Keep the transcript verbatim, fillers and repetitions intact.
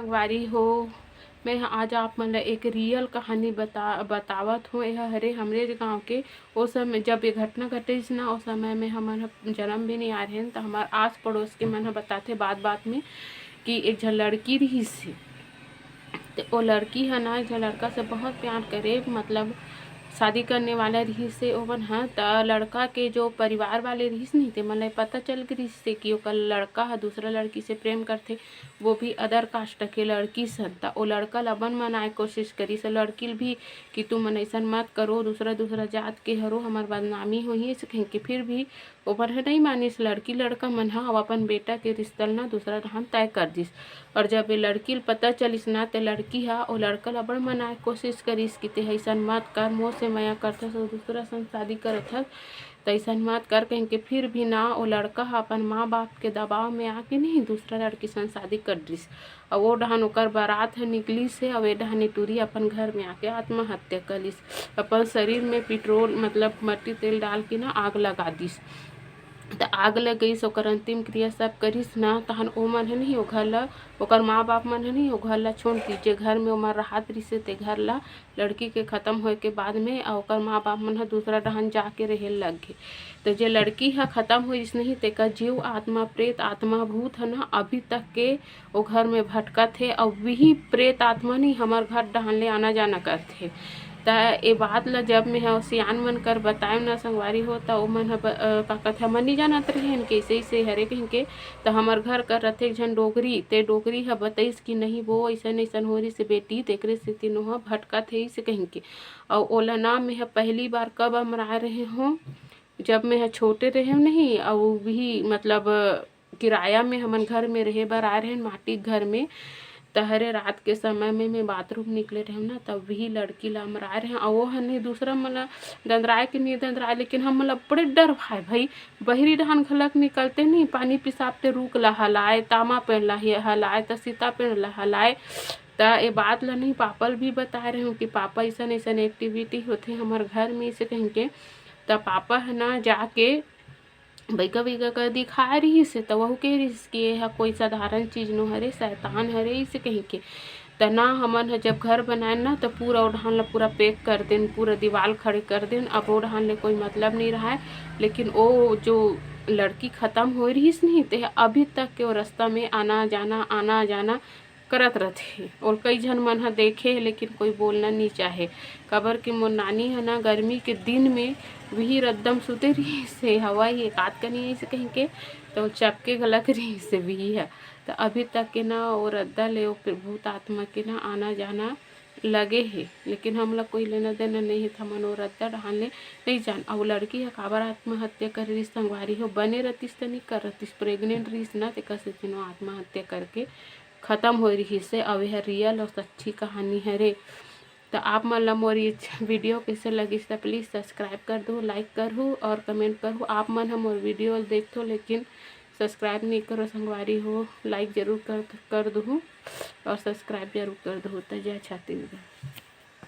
संगवारी हो, मैं ह आज आप मन ल एक रियल कहानी बता बतावत हों। एह हरे हमरे गांव के। ओ समय जब ये घटना घटिस ना, ओ समय में हमन ह जन्म भी नहीं आए रहेन। त हमर आस पड़ोस के मन ह बताथे बात बात में कि एक झन लड़की रिहिस हे। त ओ लड़की ह ना एक झन लड़का से बहुत प्यार करे, मतलब शादी करने वाला रिहिस हे ओमन ह। त लड़का के जो परिवार वाले रिहिस नहीं, ते मन ल पता चल गे रिहिस हे कि ओकर लड़का ह दूसरा लड़की से प्रेम करथे, वो भी अदर कास्ट के लड़की सन। त ओ लड़का ल अपन मनाए कोशिश करिस, लड़की ल भी कि तुमन अइसन मत करो, दूसरा दूसरा जात के हरो, हमर बदनामी होही, अइसे कहिके। फिर भी ओमन ह नहीं मानिस। लड़की लड़का मन ह अपन बेटा के रिश्ता ल ना दूसरा डहान तय कर दिस। और जब ये लड़की ल पता चलिस ना, ते लड़की ह ओ लड़का ल बड़ मनाए कोशिश करिस कि ते अइसन मत कर, मोर से मया करथस और दूसरा संग शादी करत हस, त अइसन मत कर कहिके। फिर भी ना ओ लड़का ह अपन माँ बाप के दबाव में आके नहीं दूसरा लड़की संग शादी कर दिस। अउ ओ डहान ओकर बारात ह निकलिस हे, अउ ए डहान ए टूरी अपन घर में आके आत्महत्या कर लिस। अपन शरीर में पेट्रोल, मतलब मट्टी तेल डाल के ना आग लगा दिस। त आग लग गइस, ओकर अंतिम क्रिया सब करिस ना, तहन ओमन ह नहीं ओ घर ल, ओकर माँ बाप मन ह नहीं ओ घर ल छोड़ दिस। जे घर में ओमन रहत रिहिस हे, ते घर ल लड़की के खतम होए के बाद में, अउ ओकर माँ बाप मन ह दूसरा डहान जाके रहे लग गे। त जे लड़की ह खतम होइस नहीं, तेकर जीव आत्मा, प्रेत आत्मा, भूत ह ना अभी तक के ओ घर में भटकत हे, अउ वही प्रेत आत्मा नहीं हमर घर डहान ले आना जाना करथे। त ए बात ल जब मैं ह सियान मन कर बताएव ना संगवारी हो, त ओमन ह ब-, अ, का कथे, मन नहीं जानत रहेन कि अइसे अइसे हरे कहिके। त हमर घर कर रथे एक झन डोकरी, ते डोकरी ह बतइस कि नहीं वो अइसन अइसन हो रिहिस हे बेटी, तेकरे सेती नोहा भटकत हे अइसे कहिके। अउ ओला ना मैं ह पहली बार कब अमराए रहे हों, जब मैं ह छोटे रहेव नहीं, अउ भी मतलब किराया में हमन घर में रहे बर आए रहेन, माटी के घर में। त हरे रात के समय में मैं बाथरूम निकले रहेव ना, तब वही लड़की ला अमराए रहेव। अउ वो ह नहीं दूसरा मन ला दंदराए के नहीं दंदराए, लेकिन हम ला बड़े डर भाए भाई, बहिरी डहान घलक निकलते नहीं, पानी पिसाब ते रूख ला हलाए, तामा पेड़ ला ही हलाए, त सीता पेड़ ला हलाए। त ए बात ला नहीं पापा ल भी बताए रहेव कि पापा अइसन अइसन एक्टिविटी होथे हमर घर में अइसे कहिके। त पापा ह ना जाके बइगा बइगा कर दिखाए रिहिस हे, त वहू कहे रिहिस कि ये ह कोई साधारण चीज नो हरे, शैतान हरे अइसे कहिके। त ना हमन ह जब घर बनाएन ना, त पूरा ओ डहान ला पूरा पैक कर देन, पूरा दीवाल खड़े कर देन। अब ओ डहान ले कोई मतलब नहीं रहाय, लेकिन ओ जो लड़की खतम होए रिहिस नहीं, ते ह अभी तक के ओ रस्ता में आना जाना, आना जाना करत रथे। और कई झन मन ह देखे हे, लेकिन कोई बोलना नहीं चाहे, काबर कि मोर नानी ह ना गर्मी के दिन में वही रद्दा म सुते रिहिस हे, हवा ही एकात कनी अइसे कहिके, त चपके घलक रिहिस हे वही ह। त अभी तक के ना ओ रद्दा ले ओ प्र-, भूत आत्मा के ना आना जाना लगे हे, लेकिन हमला कोई लेना देना नहीं हे, त हमन ओ रद्दा डहान ले नहीं जान। अउ लड़की ह काबर आत्महत्या करे रिहिस संगवारी हो, बने रतिस त नहीं कर रतिस, प्रेग्नेंट रिहिस ना, तेकर सेती ओ आत्महत्या करके खतम होए रिहिस हे। अउ एह रियल अउ सच्ची कहानी हरे। त आप मन ला मोर ये वीडियो कइसे लगिस त प्लीज सब्सक्राइब कर दू, लाइक करहू और कमेंट करहू। आप मन ह मोर वीडियो ल देखथो लेकिन सब्सक्राइब नहीं करो संगवारी हो, लाइक जरूर कर, कर दूहू और सब्सक्राइब जरूर कर दूहू। त जय छत्तीसगढ़।